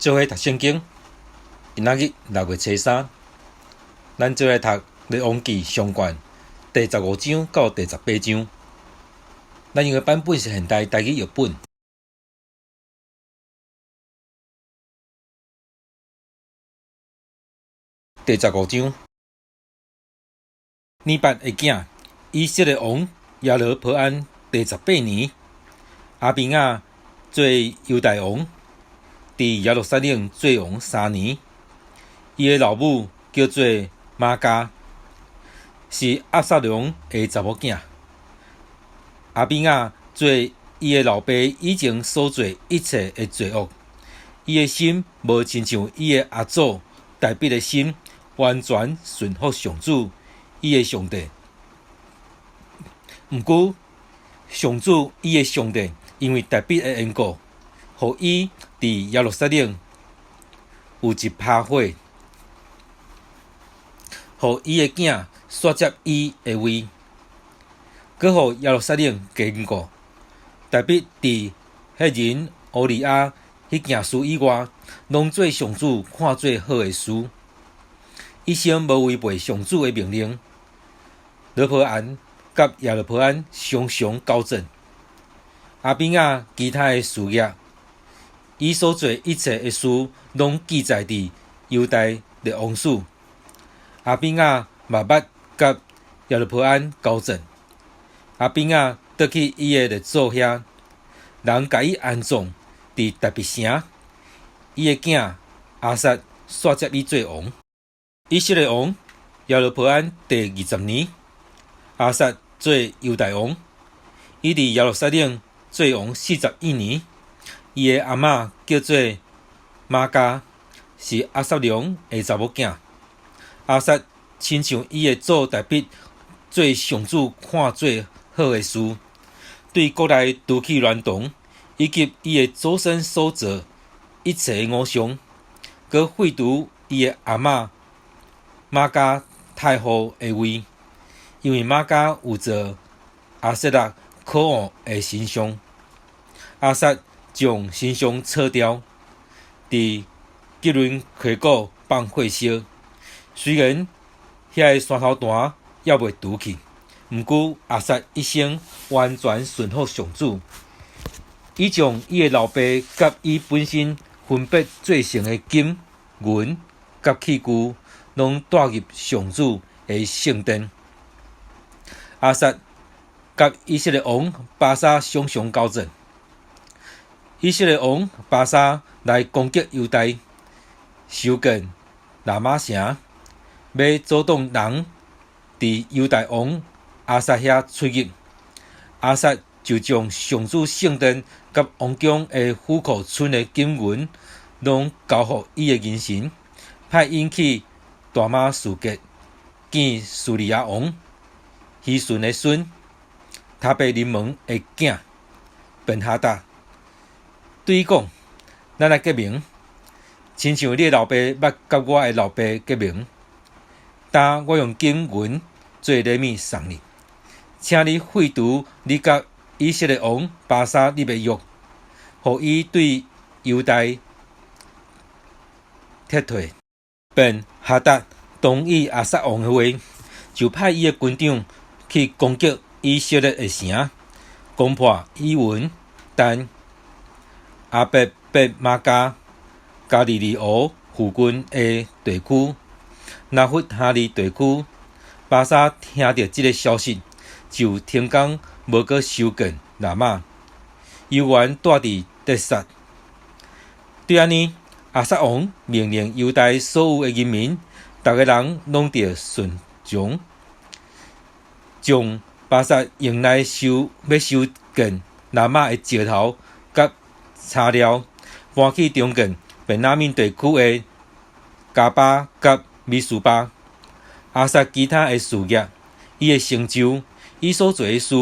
做伙讀聖經，今仔日6月初3，咱做來讀《列王紀上卷》第15章到第18章。咱用的版本是現代台語譯本。第十五章，尼八的囝以色列王耶羅波安第18年，亞比雅做猶大王。佇耶路撒冷做王3年，伊的老母叫做瑪迦，是押沙龍的查某囝。亞比雅做伊的老爸以前所做一切的罪惡，伊的心無親像伊的阿祖大衛的心，完全順服上主伊的上帝。毋過，上主伊的上帝因為大衛的緣故，予伊佇耶路撒冷有一趴火，予伊的囝煞接伊的位，閣予耶路撒冷堅固。大衛佇赫人烏利亞彼件事以外，攏做上主看做好的事，一生無違背上主的命令。羅波安佮耶羅波安常常交戰。亞比雅其他的事業，伊所做一切的事，攏記載佇猶大列王史。亞比雅嘛捌佮耶羅波安交戰。亞比雅倒去伊的列祖遐，人共伊安葬佇大衛城。伊的囝亞撒煞接伊做王。以色列王耶羅波安第20年，亞撒做猶大王。伊佇耶路撒冷做王41年。伊的阿嬤叫做瑪迦，是押沙龍的查某囝。亞撒親像伊的祖大衛做上主看做好的事，對國內除去巒童，以及伊的祖先所做一切偶像，閣廢除伊的阿嬤瑪迦太后的位，因為瑪迦有做亞撒勒可惡的神像。亞撒將神像拆掉，佇基倫溪谷放火燒。雖然遐个山頭壇猶未除去，毋過亞撒一生完全順服上主。伊將伊的老爸佮伊本身分別做聖的金銀佮器具，攏帶入上主的聖殿。亞撒佮以色列王巴沙常常交戰。以色列王巴沙來攻擊猶大，修建喇瑪城，欲阻擋人佇猶大王亞撒遐出入。亞撒就將上主聖殿佮王宮的府庫存的金銀，攏交予伊的人臣，派𪜶去大馬士革見敘利亞王希順的孫塔白林門的囝便哈達。對伊講：咱來結盟，親像你的老爸捌佮我的老爸結盟。今我用金銀做禮物送你，請你廢除你佮以色列王巴沙立的約，予伊對猶大撤退。便哈達同意亞撒王的話，就派伊的軍長去攻擊以色列的城，攻破以雲、但、亞伯別瑪迦、加利利湖附近的地區、拿弗他利地區。巴沙聽著這个消息，就停工無閣修建喇瑪，猶原蹛佇得撒。對按呢，亞撒王命令猶大所有的人民，逐个人攏著順從，將巴撒用來修欲修建喇瑪的石頭佮柴料搬去重建便雅憫地區的迦巴佮米斯巴。亞撒其他的事業，伊的成就，伊所做的事，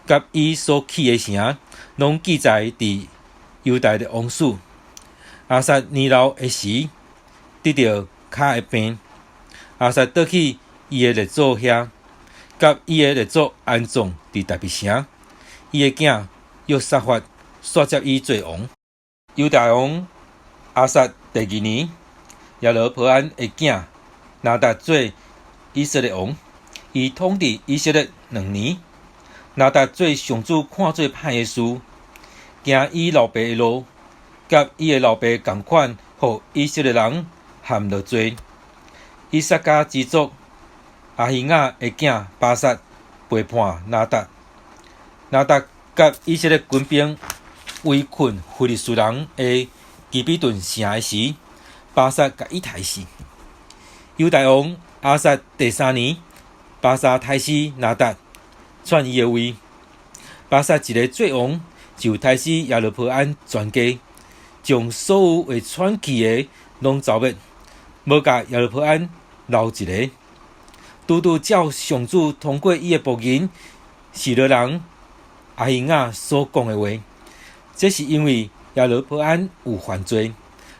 佮伊所起的城，攏記載佇猶大列王史。亞撒年老的時，得著跤的病。亞撒倒去伊的列祖遐，佮伊的列祖安葬佇大衛城。伊的囝約沙法煞接伊做王。猶大王亞撒第二年，耶羅波安的囝拿答做以色列王，伊統治以色列2年。拿答做上主看做歹的事，行伊老爸的路，佮伊的老爸仝款，予以色列人陷落罪。以薩迦支族亞希雅的囝巴撒背叛拿答，拿答佮以色列軍兵圍困非利士人的基比頓城的時，巴撒共伊刣死。猶大王亞撒第三年，巴撒刣死拿答，篡伊的位。巴撒一个做王，就刣死耶羅波安全家，將所有會喘氣的攏剿滅，無共耶羅波安留一个。拄拄照上主通過伊的僕人示羅人亞希雅所講的話，這是因為耶羅波安有犯罪，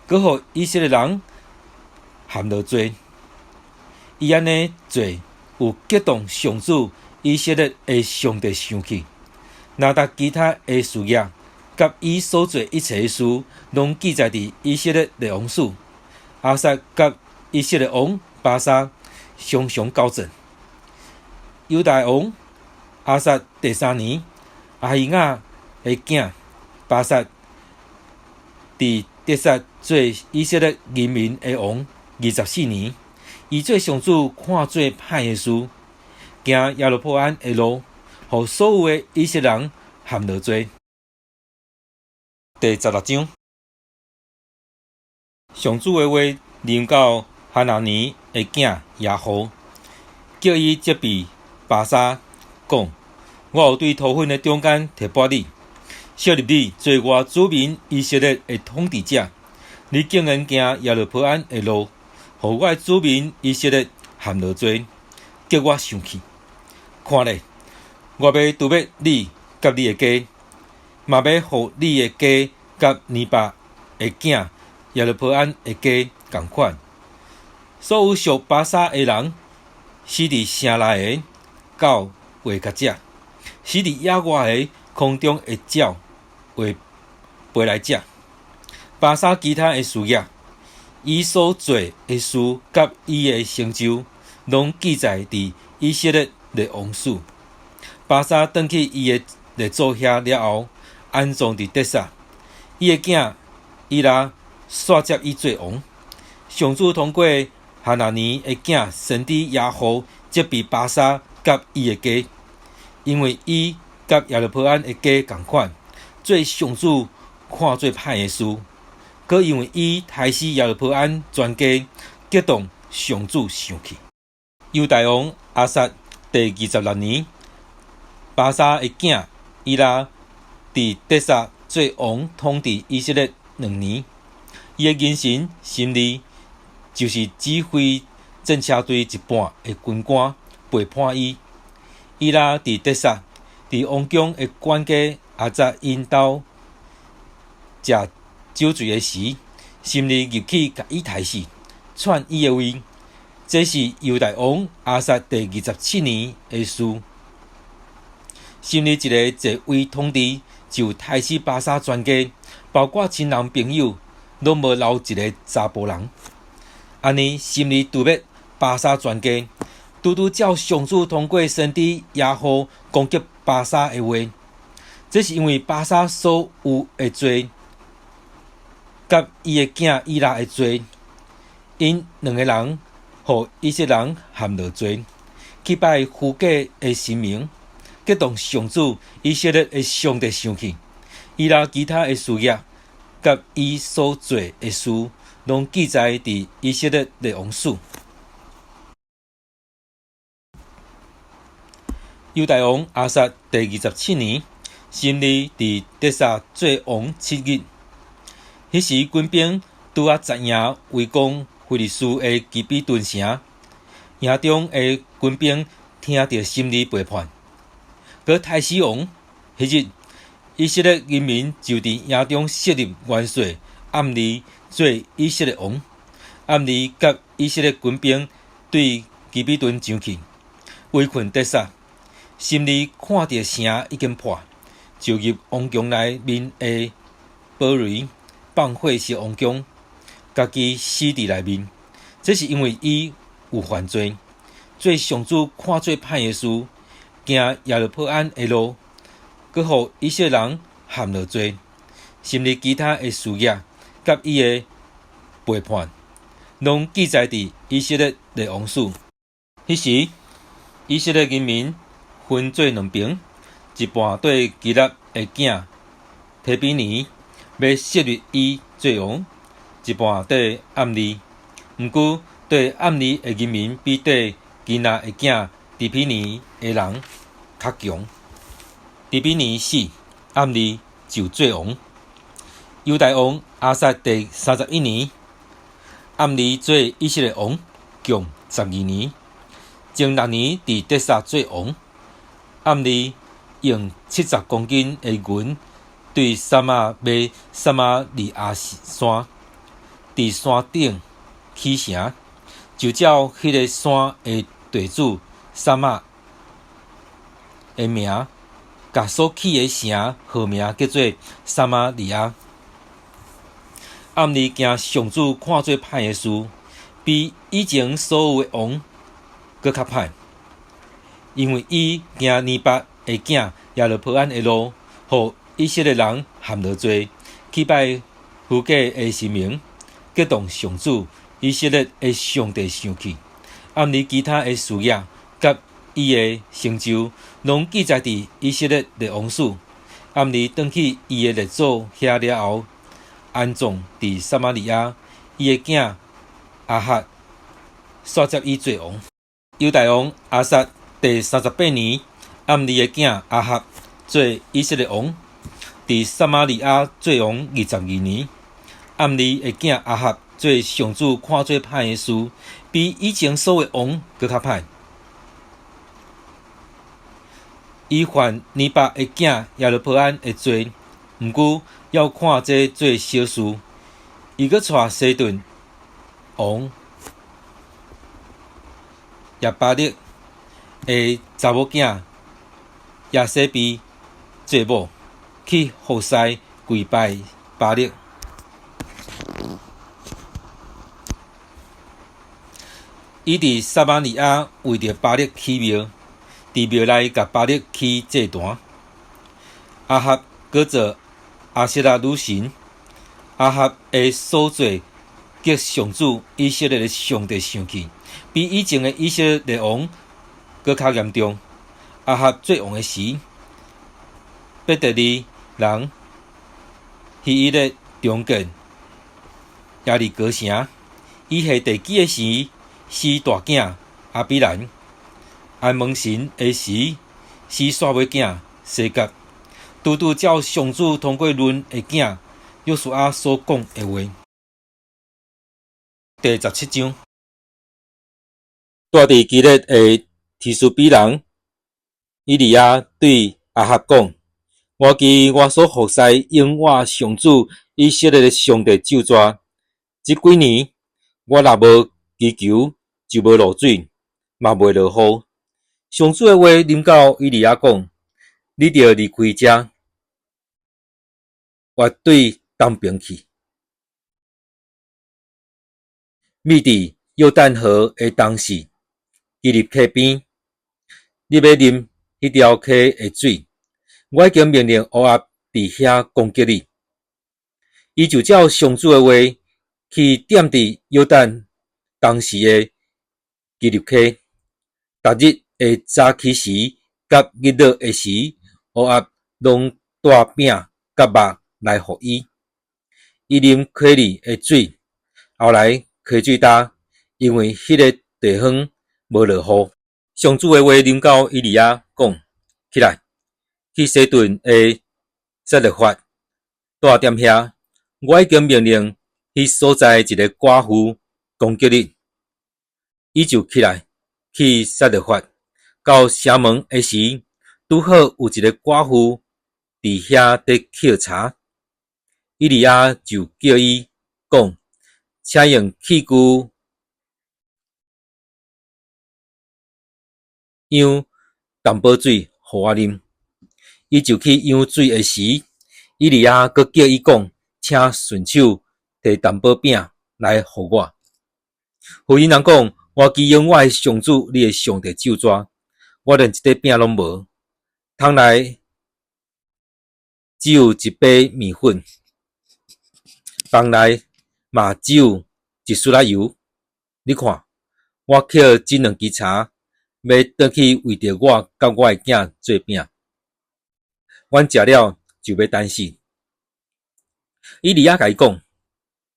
閣予以色列人陷落罪。伊按呢做，有激動上主以色列的上帝生氣。拿答其他的事業，佮伊所做一切的事，攏記載佇以色列列王史。亞撒佮以色列王巴沙常常交戰。猶大王亞撒第三年，亞希雅的囝巴撒佇得撒做以色列人民的王24年，伊做上主看做歹的事，行耶羅波安的路，予所有的以色列人陷落罪。第16章，上主的話臨到哈拿尼的囝耶戶，叫伊責備巴沙，講：我有對塗粉的中間提拔你，設立你做我子民以色列的統治者。你竟然行耶羅波安的路，予我的子民以色列陷落罪，激我生氣。看咧，我欲誅滅你佮你的家，嘛欲予你的家佮尼拔的囝耶羅波安的家仝款。所有屬巴沙的人，死佇城內的狗會共食，死佇野外的空中的鳥會飛來食。巴沙其他的事業，伊所做的事佮伊的成就，攏記載佇以色列列王史。巴沙轉去伊的列祖遐了後，安葬佇得撒。伊的囝以拉紲接伊做王。上主通過哈拿尼的囝先知耶戶責備巴沙佮伊的家，因為伊佮耶羅波安的家仝款，做上主看做歹的事，閣因為伊刣死耶羅波安全家，激動上主生氣。猶大王亞撒第26年，巴沙的囝以拉佇得撒做王，統治以色列兩年。伊的近臣심利，就是指揮戰車隊一半的軍官，背叛伊。以拉佇得撒，佇王宮的管家亞札𪜶兜食酒醉的時，심利入去共伊刣死，篡伊的位。這是猶大王亞撒第27年的事。심利一个坐位統治，就刣死巴沙全家，包括親人朋友，攏無留一个查埔人。按呢，심利誅滅巴沙全家，拄拄照上主通過先知耶戶攻擊巴沙的話。這是因為巴沙所有的罪，佮伊的囝以拉的罪，𪜶兩个人予以色列人陷落罪，去拜虛假的神明，激動上主以色列的上帝生氣。以拉其他的事業，佮伊所做的事，攏記載佇以色列列王史。猶大王亞撒第27年，심利佇得撒做王7日。彼時軍兵拄仔紮營圍攻非利士的基比頓城，營中的軍兵聽著심利背叛，閣刣死王。彼日，以色列人民就佇營中設立元帥暗利做以色列王。暗利佮以色列軍兵對基比頓上去，圍困得撒。심利看著城已經破，就入王宮內面的堡壘，放火燒王宮，家己死佇內面。這是因為伊有犯罪，做上主看做歹的事，行耶羅波安的路，閣予以色列人陷落罪。沈利其他的事業佮伊的背叛，攏記載佇以色列列王史。彼時，以色列人民分做兩爿，一半綴基納的囝提比尼，欲設立伊做王；一半綴暗利。毋過，綴暗利的人民比綴基納的囝提比尼的人較強。提比尼死，暗利就做王。猶大王亞撒第31年，暗利做以色列王，共12年。前6年佇底撒做王。暗利用70公斤的銀對撒瑪買撒瑪利亞山，佇山頂起城，就照彼个山的地主撒瑪的名，共所起的城號名叫做撒瑪利亞。暗利行上主看做歹的事，比以前所有的王閣較歹，因為伊行尼八的囝耶羅波安的路，予以色列人陷落罪，去拜虛假的神明，激動上主以色列的上帝生氣。暗利其他的事業佮伊的成就，攏記載佇以色列列王史。暗利轉去伊的列祖遐了後，安葬佇撒瑪利亞。伊的囝亞哈紲接伊做王。猶大王亞撒第38年，暗利的囝亞哈做以色列王，佇撒瑪利亞做王22年。暗利的囝亞哈做上主看做歹的事，比以前所有的王閣較歹。伊犯尼八的囝耶羅波安的罪，毋過猶看這做小事。伊閣娶西頓王亞巴力的查某囝耶洗別做某，去服侍跪拜巴力。伊佇撒瑪利亞為著巴力起廟，佇廟內共巴力起祭壇。亞哈閣做亞設拉女神。亞哈的所做激上主以色列的上帝生氣，比以前的以色列王閣較嚴重。亞哈做王的時，伯特利人希伊勒重建耶利哥城，伊下地基的時，生大囝亞比蘭；按門神的時，生細尾囝洗革。拄拄照上主通過嫩的囝約書亞所講的話。第17章，住佇基列的提斯比人以利亞對亞哈講：我記我所服侍永活上主以色列的上帝咒詛，這幾年我若無祈求，就無落水，嘛袂落雨。上主的話臨到以利亞講：你著離開遮，越對東爿去，覕佇約旦河的東勢，基立溪邊，你欲啉彼條溪的水。我已經命令烏鴉佇遐攻擊你。伊就照上主的話去踮佇約旦東勢的基立溪。逐日的早起時佮日落的時，烏鴉攏帶餅佮肉來予伊。伊啉溪裡的水，後來溪水焦，因為彼个地方無落雨。上主的話臨到以利亞，講：起來，去西頓的撒勒法，蹛踮遐。我已經命令彼所在一个寡婦攻擊你。伊就起來，去撒勒法，到城門的時，拄好有一个寡婦佇遐佇抾柴。以利亞就叫伊講：請用器具舀淡薄水予我啉。伊就去舀水的時，以利亞閣叫伊講：請順手提淡薄餅來予我。婦人人講：我祈用我的上主，你的上帝咒詛，我連一塊餅攏無，桶內只有一杯麵粉，房內嘛只有一絲仔油。你看，我抾這兩支柴，欲轉去為著我佮我的囝做餅。阮食了就欲等死。以利亞共伊講：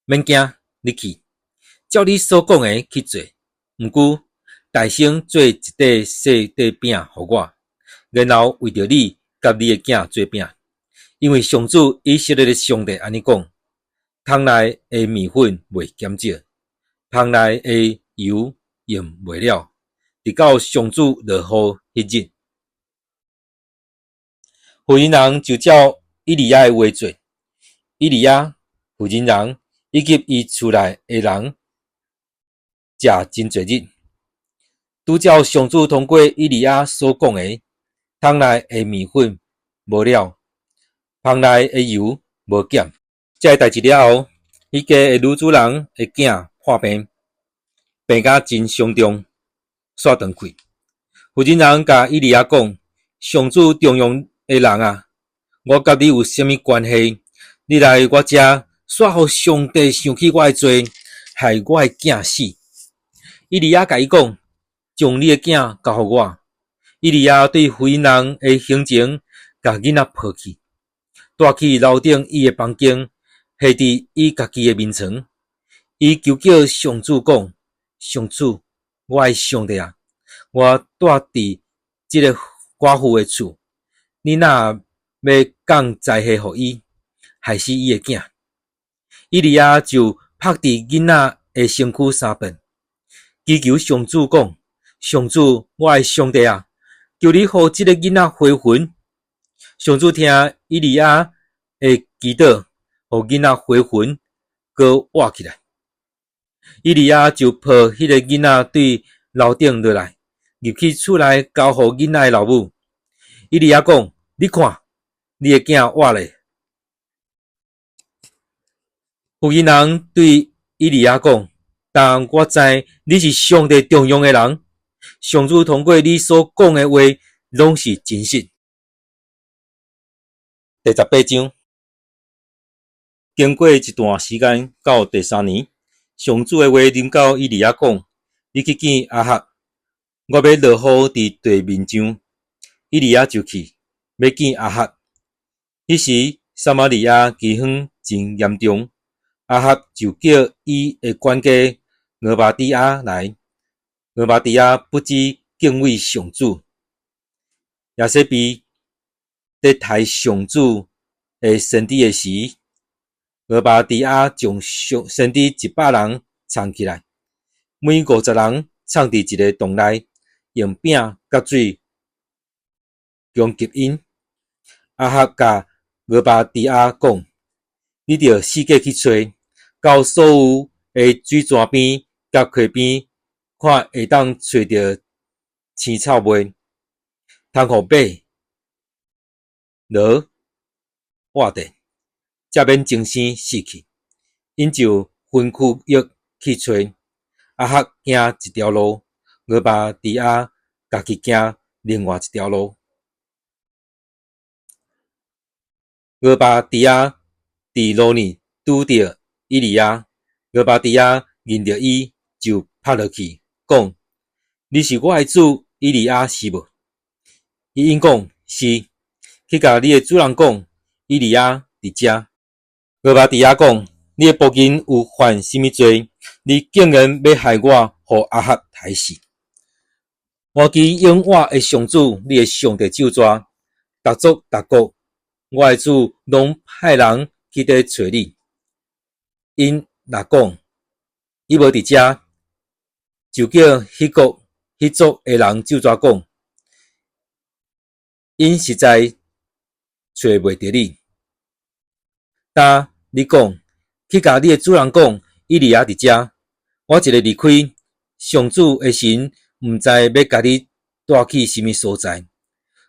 免驚，你去，照你所講的去做。毋過，代先做一塊細塊餅予我，然後為著你佮你的囝做餅。因為上主以色列的上帝按呢講：桶內的麵粉袂減少，房內的油用袂了，直到上主落雨彼日。婦人人就照以利亞的話做。以利亞、婦人人以及伊厝內的人食真濟日，拄照上主通過以利亞所講的，桶內的麵粉無了，房內的油無減。這个代誌了後，彼家的女主人的囝破病，病甲真傷重，煞斷氣。婦人人共以利亞講：上主重用的人啊，我佮你有啥物關係？你來我遮，煞予上帝想起我的罪，害我的囝死。以利亞共伊講：將你的囝交予我。以利亞對婦人人的胸前，共囡仔抱去，帶去樓頂伊的房間，下佇伊家己的眠床。伊求叫上主講：上主，我的上帝啊，我住佇這个寡婦的厝，你若欲降災禍予伊，害死伊的囝。以利亞就拍佇囡仔的身軀三遍，祈求上主講：上主，我的上帝啊，求你予這个囡仔回魂。上主聽以利亞的祈禱，予囡仔回魂，閣活起來。以利亞就抱彼个囡仔對樓頂落來，入去厝內交予囡仔的老母。以利亞講：你看，你的囝活咧。婦人人對以利亞講：但我知你是上帝重用的人，上主通過你所講的話，攏是真實。第18章，經過一段時間，到第三年，上主的話臨到以利亞講：你去見亞哈，我欲落雨佇地面上。以利亞就去，欲見亞哈。彼時，撒瑪利亞饑荒真嚴重，亞哈就叫伊的管家俄巴底亞來。俄巴底亞不只敬畏上主，耶洗別佇刣上主的先知的時，俄巴底亞將上先知100人藏起來，每50人藏佇一个洞內，用餅佮水供給𪜶。亞哈共俄巴底亞講：你著四界去揣，到所有的水泉邊佮溪邊，看會當揣著青草未，通予馬、驢活著，才免終生死去。𪜶就分區域去揣。亞哈行一條路，俄巴底亞家己行另外一條路。俄巴底亞佇路呢拄著以利亞，俄巴底亞認著伊，就拍落去，講：你是我的主以利亞是無？伊應講：是。去共你的主人講，以利亞佇遮。俄巴底亞講：你的僕人有犯啥物罪？你竟然欲害我，予亞哈刣死！我祈用我的上主，你的上帝咒詛，逐族逐國，我的主攏派人去佇揣你。𪜶若講伊無佇遮，就叫彼國彼族的人咒詛講，𪜶實在揣袂著你。今你講，去共你的主人講，以利亞佇遮。我一个離開，上主的神毋知欲共你帶去啥物所在。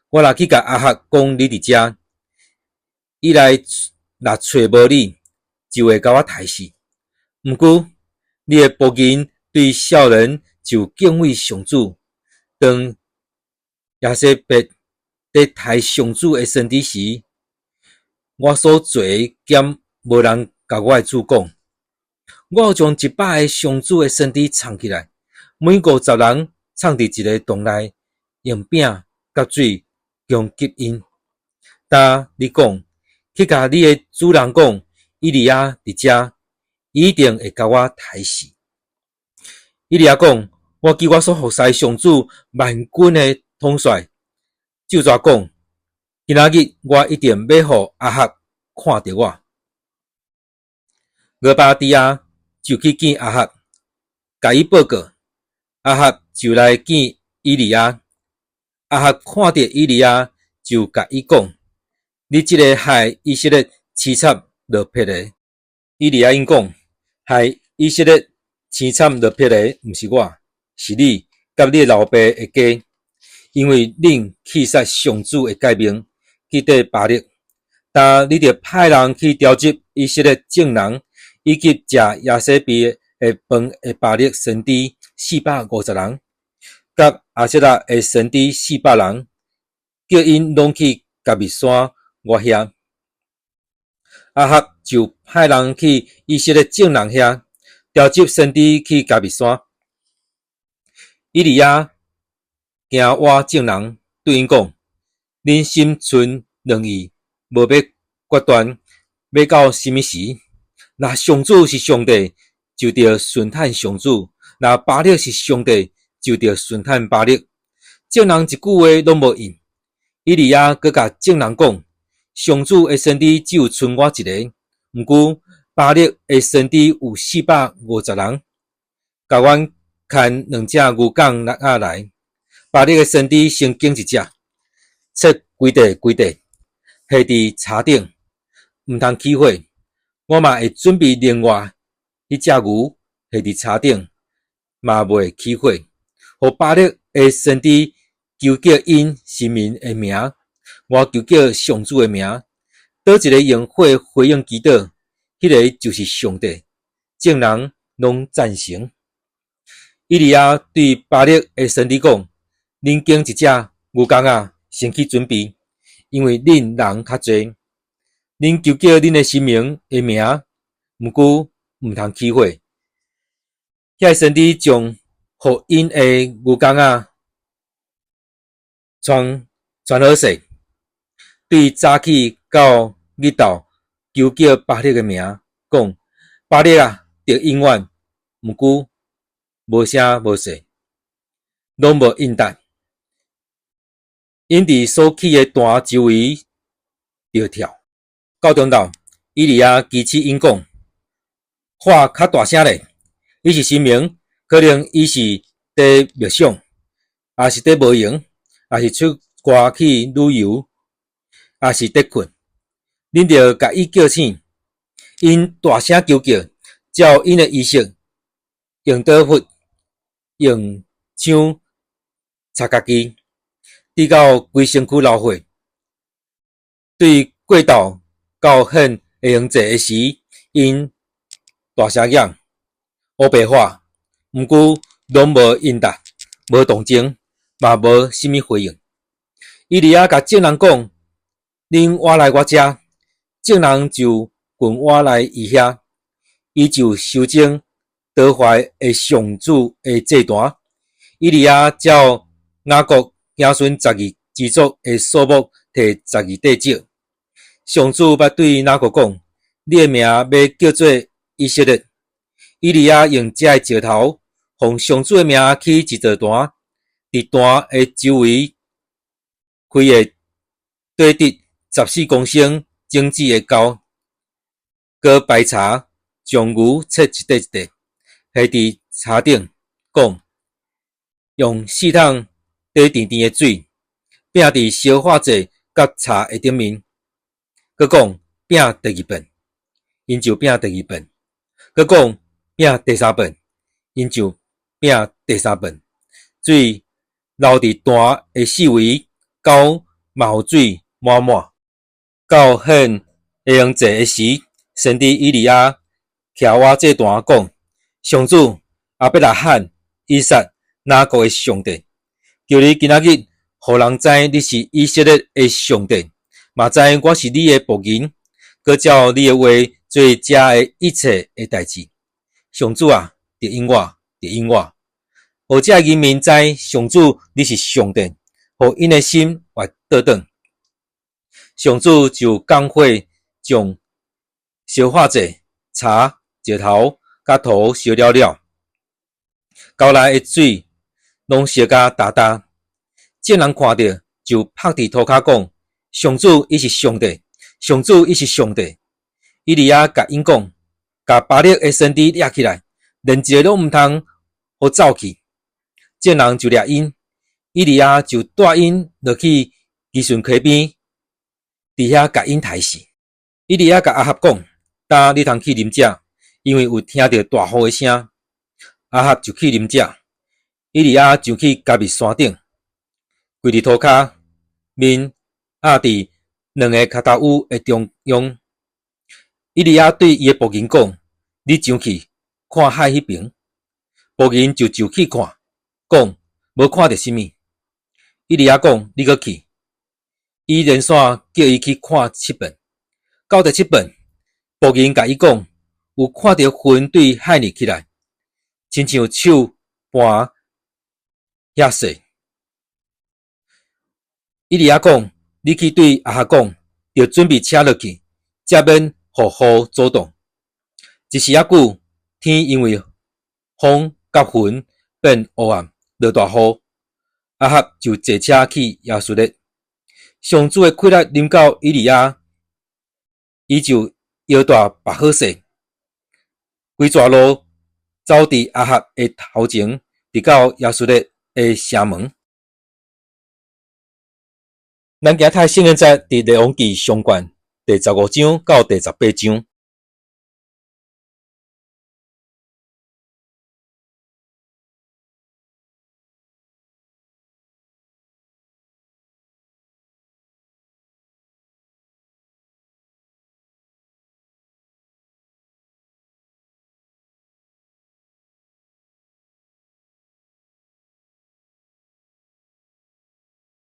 我若去共亞哈講你佇遮，伊來若揣無你，就會共我刣死。毋過，你的僕人對少年就敬畏上主。當耶洗別佇刣上主的先知時，我所做的敢無人共我的主講。我有將100个上主的先知藏起來，每50人藏佇一个洞內，用餅佮水供給𪜶。今你講，去共你的主人講，以利亞佇遮，伊一定會共我刣死。以利亞講：我記我所服侍上主萬軍的統帥，咒詛講，今仔日我一定欲予亞哈看著我。俄巴底亞就去見亞哈，共伊報告。亞哈就來見以利亞。亞哈看著以利亞，就共伊講：你這个害以色列淒慘落魄的。以利亞應講：害以色列淒慘落魄的，毋是我，是你佮你老爸的家，因為恁棄殺上主的誡命，去綴巴力。今你著派人去召集以色列眾人，以及食耶洗別的飯的巴力先知450人，佮亞舍拉的先知400人，叫𪜶攏去迦密山我遐。亞哈就派人去以色列眾人遐，召集先知去迦密山。以利亞驚倚眾人，對𪜶講：恁心存兩意，無欲決斷，欲到啥物時？若上主是上帝，就著順趁上主；若巴力是上帝，就著順趁巴力。眾人一句話攏無應。以利亞閣共眾人講：上主的先知只有賰我一个，毋過巴力的先知有450人。共阮牽兩隻牛犅力仔來，巴力的先知先揀一隻，切規塊規塊，下佇柴頂，毋通起火。我嘛會準備另外彼隻牛下佇柴頂，嘛袂起火。予巴力的先知求叫𪜶神明的名，我求叫上主的名。佗一个用火回應祈禱，彼个就是上帝。眾人攏贊成。以利亞對巴力的先知講：恁揀一隻牛犅仔，先去準備，因為恁人較濟。恁求叫恁的神明的名，毋過毋通起火。遐个先知將予𪜶的牛犅仔穿穿好勢，對早起到日頭，求叫巴力的名，講：巴力啊，著應阮，毋過無聲無勢，攏無應答。𪜶佇所起的壇周圍著跳。到中晝，以利亞支取𪜶講，喊較大聲咧！伊是神明，可能伊是佇默想，抑是佇無閒，抑是出外去旅遊，抑是佇睏。恁著共伊叫醒，𪜶大聲求叫，照𪜶的儀式，用刀斧，用槍插家己，直到規身軀流血。對過晝到獻下昏祭的時，𪜶大聲嚷，烏白喊，毋過攏無應答，無動靜，嘛無啥物回應。以利亞共眾人講：恁倚來我遮，眾人就群倚來伊遐，伊就修整倒壞的上主的祭壇。以利亞照雅各子孫十二支族的數目，提十二塊石。上主捌對雅各講：你的名欲叫做以色列。以利亞用這个石頭，奉上主的名起一座壇，佇壇的周圍開個底直14公升種子的溝，閣排柴，將牛切一塊一塊，下佇柴頂，講：用四桶底甜甜的水，拚佇燒化祭佮柴的頂面。閣講拚第二遍，𪜶就拚第二遍。閣講拚第三遍，𪜶就拚第三遍。水流佇壇的四圍，溝嘛予水滿滿。到獻下昏祭的時，先知以利亞徛倚祭壇講：上主，亞伯拉罕、以撒、雅各的上帝，求你今仔日予人知你是以色列的上帝，嘛知我是你的僕人，閣照你的話做遮的一切的代誌。上主啊，著應我，著應我，予這人民知上主你是上帝，予𪜶的心會倒轉。上主就降火將燒化祭、柴、石頭佮土燒了了，溝內的水攏燒甲焦焦。眾人看著就拍佇塗跤講：上主伊是上帝，上主伊是上帝。以利亞共𪜶講：共巴力的先知掠起來，連一個攏毋通予走去。眾人就掠𪜶，以利亞就帶𪜶落去基順溪邊，佇遐共𪜶刣死。以利亞共亞哈講：今你通去啉食，因為有聽著大雨的聲。亞哈就去啉食。以利亞上去迦密山頂，跪佇塗跤，面壓佇兩个跤頭趺的中央。以利亞對伊的僕人講：你上去看海彼爿。僕人就上去看，講無看著啥物。以利亞講：你閣去。伊連紲叫伊去看七遍。到第七遍，僕人共伊講：有看著雲對海裡起來，親像手盤遐細。以利亞講：你去對亞哈講，著準備車落去，才免予雨阻擋。一時仔久，天因為風佮雲變烏暗，落大雨。亞哈就坐車去耶斯列。上主的氣力臨到以利亞，伊就腰帶縛好勢，規逝路走佇亞哈的頭前，直到耶斯列的城門。咱今仔讀聖經節佇列王紀上卷第15章到第18章。